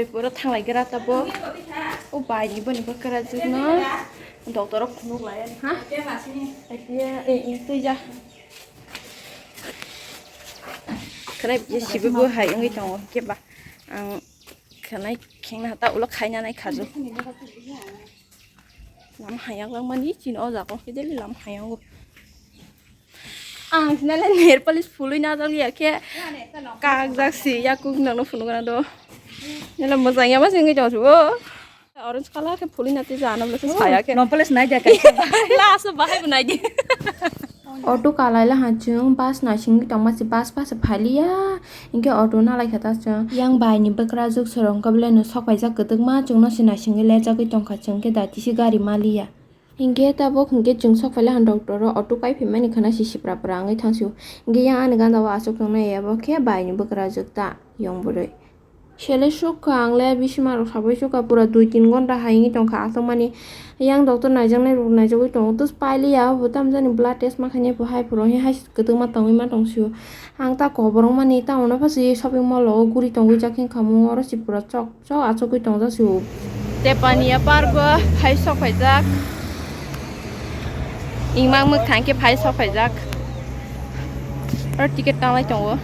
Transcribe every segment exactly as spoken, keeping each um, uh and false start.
Pura thanglai gra tabuk. O bai ni boni bwkra jwk no. Doctor rok phunuk lai ha. Ai ya, eh, eh, twi ja. Khwnai bisi bo hai wngwi tongo, khe ba ang khwnai khengna ta ulo khaina nai khaju. Lam hayang langmani chini o jaga khe daily lam hayango. Ang sinale nail polish phului najak ya khe kakjak si yakung nangno phunukna do. Nila mojang ya ma singwi tong subo. Orange color khe phuli na twi jana bwlai khe saya khe. Nong pole sinai dia kaisa. Last o bahai bo nai di. Auto kalai la ha chwng bus naisingwi tongma se bus bus phailiya. Hinkhe auto nalai kha ta chwng. Yang bai ni bwkra jwk sorong khe belai no sok paijak kwtwkma chwngno se naisingwi lejagwi tongkha chwng khe da tisi gari maliya. Hinkhe tabuk hinkhe chwng sok phaila han doctor o auto kai phaimani khana si sipra pra wngwi thang sio. Hinkhe yang ani ganda o aswk tongnai abo khe bai ni bwkra jwk ta yong bwrwi. Sele sukha ang le bisima rok sabai sukha pura dui tin gonta hai wngwi tongkha aswkmani. Yang doctor naijaknai rok naijakgwi tongo tus pailiya bo tamjani blood test ma khainai bo hai phuru hai kwtwkma tongwi ma tongsio. Ang ta koborok mani ta ono pasi shopping mall o guri tongwi jak hinkha mo oro si pura chok chok achugwi tongjak sio. Tepania park o hai sok phaijak. Ingmang mwkhang khe phai sok phaijak. Oro ticket tanglai tongo.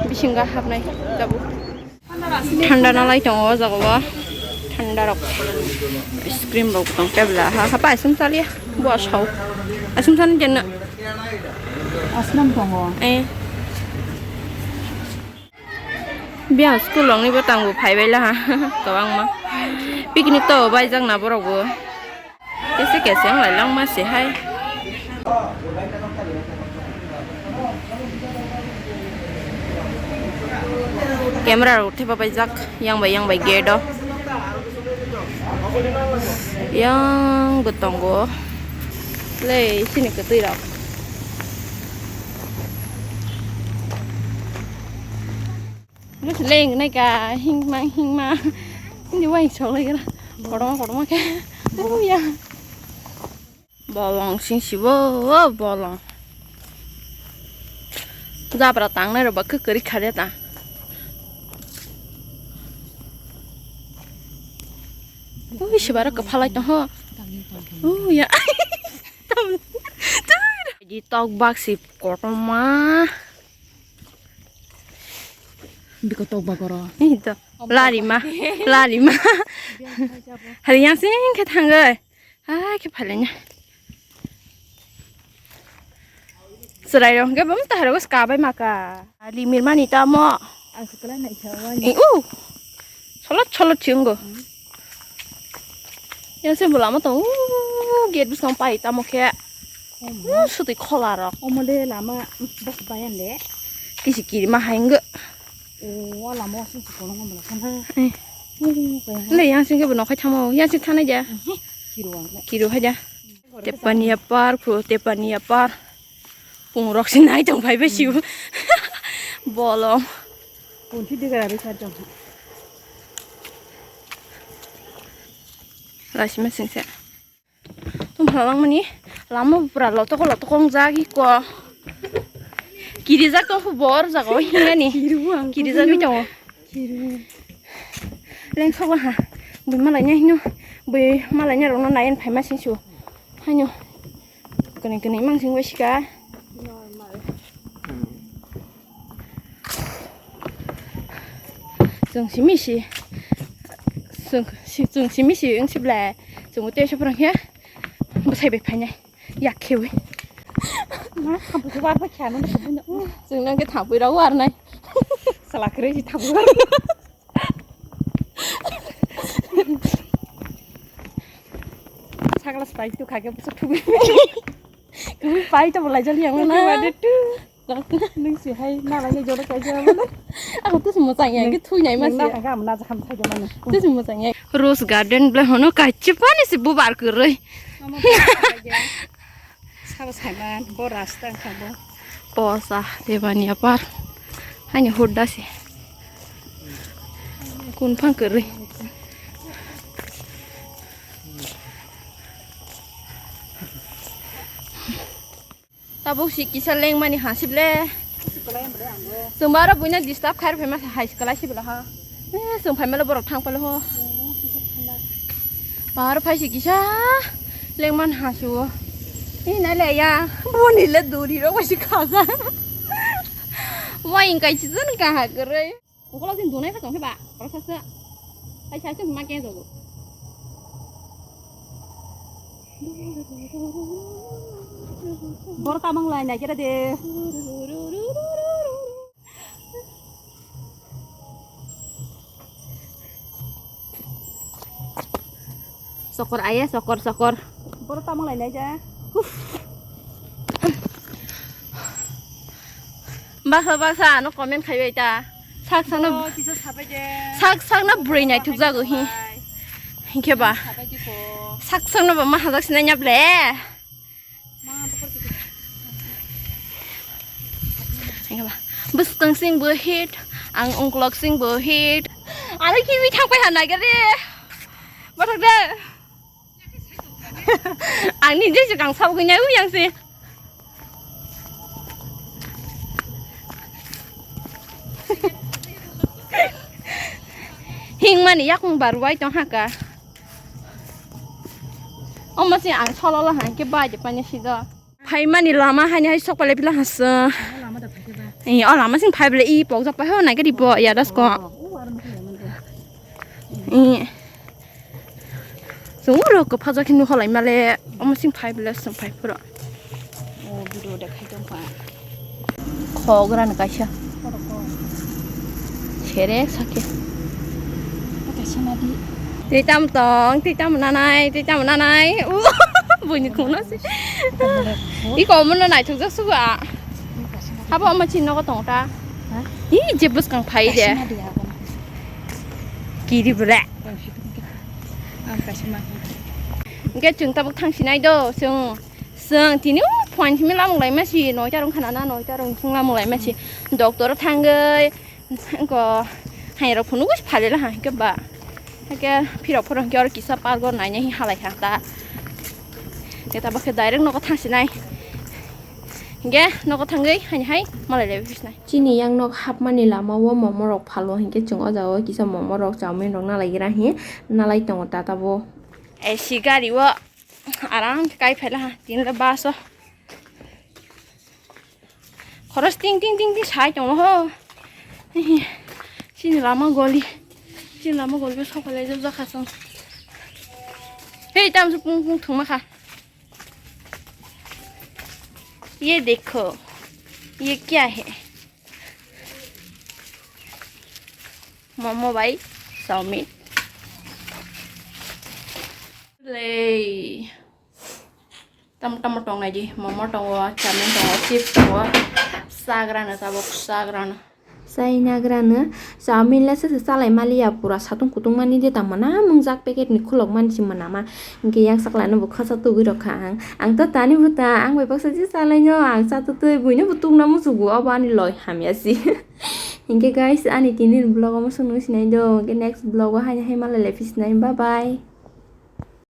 Bisingo hapnai tabuk. Thanda nalai tongo o jaga o. Thanda rok. Ice cream rok tong tebla ha ha pa ice cream chaliya. Bo sao. Ice cream chani jenna. Aslam tongo. Eh. Biyang school rokni bo tangbo phaibai laha kwbangma. Picnic to baijak na borok bo. Kese kese wng lai langma se hai. Camera rok thepa paijak yang bai yang bai gate o. Yang bo tongo. Le sini kwtwi rok. Leng nai ka hingma hingma. Hindi wai chok lai kara. Kotorma kotorma khe. Uya. Bolong sing sibo bolong. Jabra tangnai rok ba kwkori kha de ta. Ui sibaro kwphalai tong ho. Uya. Di tok bak si kotorma. Biko tok bagoro. Ito. Larima, larima. Hari yang sing khe thangoi. Hai khe phalanya. Serai rong khe bam tahar bas kabai maka. Limir mani tamo. Ang sekolah naik jawanya. I u. Solot solot chinggo. Yang sing bulama tong. Gate bus kang pai tamo khe. Sutwi khola rok. Omo le lama bas bayan le. Kisi kiri ma haingo. O lama sing sing kono ngam la sana. Le yang sing ke bono khai thamo. Yang sing thanai ja. Kiro ang le. Kiro haja. Tepania par khu tepania par. Pung rok si nai tong phai be siu. Bolong. Pun thi de gara be sa tong. Lasima sing se. Tum phalangmani lama pura lotoko lotoko wngjak iko. Kirijak tong khe bor jaga o hingani. Kirijak bi tongo. Leng sokla ha. Bui malai nya hino. Bui malai nya rokno nayan phaima singsu. Haino. Kani kani mang sing wai sika. Chwng simi si. Chwng si, chwng simi si wng sibla. Chwng tei se phrang khe. Bwsai bai phainai. Yak khewi. Ma khabu se war pa khano. Chwng nang khe thapui ra war nai. Sala kre si thapui war. Sagla spai tu khage bwsa thubui. Pai to bolai jali yang na. Nung si hai na lai jora kai jora mana. Aku tu semua sayang gitu nyai mas ya. Nang agam na jaham saja mana. Tu semua sayang. Rose garden bela hono kacip ani si bubar keroi. Sabo saiman bo rasta khabo. Posa tebani apar. Hani hudda si. Kun phang keroi. Tabuk si kisa lengmani hasip le. Chwng ba aro buino disturb khair phaima hai kwlai si bwla ha. Eh, chwng phaimale borok thang pale ho. Bahar phaisi kisa lengman hasiwo. Eh, nai le ya. Boni le duri rok baisi khaja. Wai ingkai si jan kaha kwrwi. Ungkolo sin dunai kha tong khe ba. Oro sasa. Hai sai se ma ke jogo. Bor tamang lai nai kira de. Sokor aye, sokor, sokor. Boro tamang lai nai ja. Baksa, baksa, ano comment khai bai ta. Sak sakno, oh, kisa sabai de. Sak sakno bwrwi naithok jago hi. Hinkhe ba. Sabai di ko. Sak sakno ba ma hajak sinai nyap le. Bwskang sing bo hit, ang ungklok sing bo hit. Aro kimi thang pai hana gare. Bathok de. Ang ni jai kang sab gwi nai uyang se. Hing mani yakung barwai tong haka. Omo se ang solo la hang ke bai de pani si do. Phaimani lama haini hai sok pale pila hasa. Lama da phai ba. Eh, o lama sing phai bele i pok jak pai ho nai gari bo ya das ko. Oh, oh, aro mo lama da. Eh. Sung ro ko phaja khinu holai male omo sing phai bele sung phai pura. Oh, video de khai tong pa. Khogran kaisa. Sere sake. Kaisa nadi. Twi tam tong, twi tam nanai, twi tam nanai. U, buini khuna se. Iko omono naithok jak suga. Habo ama chin nogo tong ta. Ha? I je bwskang phai de. Kaisa nadi abo. Kiri bwle. Ang kaisa ma. Hingke chwng tabuk thang sinai do, chwng. Chwng tini o phan simi lamung lai masi, noita rong khana na, noita rong thung lamung lai masi. Doctor thangwi, ko hai rok phunuk phale la ha, ke ba. Ke phirok phoro ke or kisa pargo naina hi halai ha ta. Ke ta bakhe direct nogo thang sinai. Hingke nogo thangwi hai hai malai lai bisnai. Chini yang nok hapmani lama o momo rok phalo, hingke chwng o jaga o kisa momo rok, chowmin rok nalai gira hi nalai tongo ta tabo. A C gari o. Aram khe kai phaila ha, tin le bus o. Khoros ting ting ting ting sai tongo ho. Chini lama goli. Chini lama goli o sokole jajak kha chwng. Hei, tamo se pung pung thwngma kha. Ye dekho. Ye kya hai? Momo bai chowmin. Lei. Tam tamo tongnai di, momo tongo, chowmin tongo, chips tongo. Chagrano tabuk, chagrano. Chaina grano, chowmin le se chalai maliya, pura satung kutung mani de tamo na mungjak packet ni khulok mani si mwnama. Hingke yang saklano bo khasa tugui rok kha ang. Ang to tani bo ta, ang bai baksa je chalai no, ang cha tutui buino bo tungna musugo, obo ani loi hamya si. Hingke guys, ani tini vlog omo swngnwi sinai do. Hingke next vlog o haino hai malai lai phi sinai. Bye bye.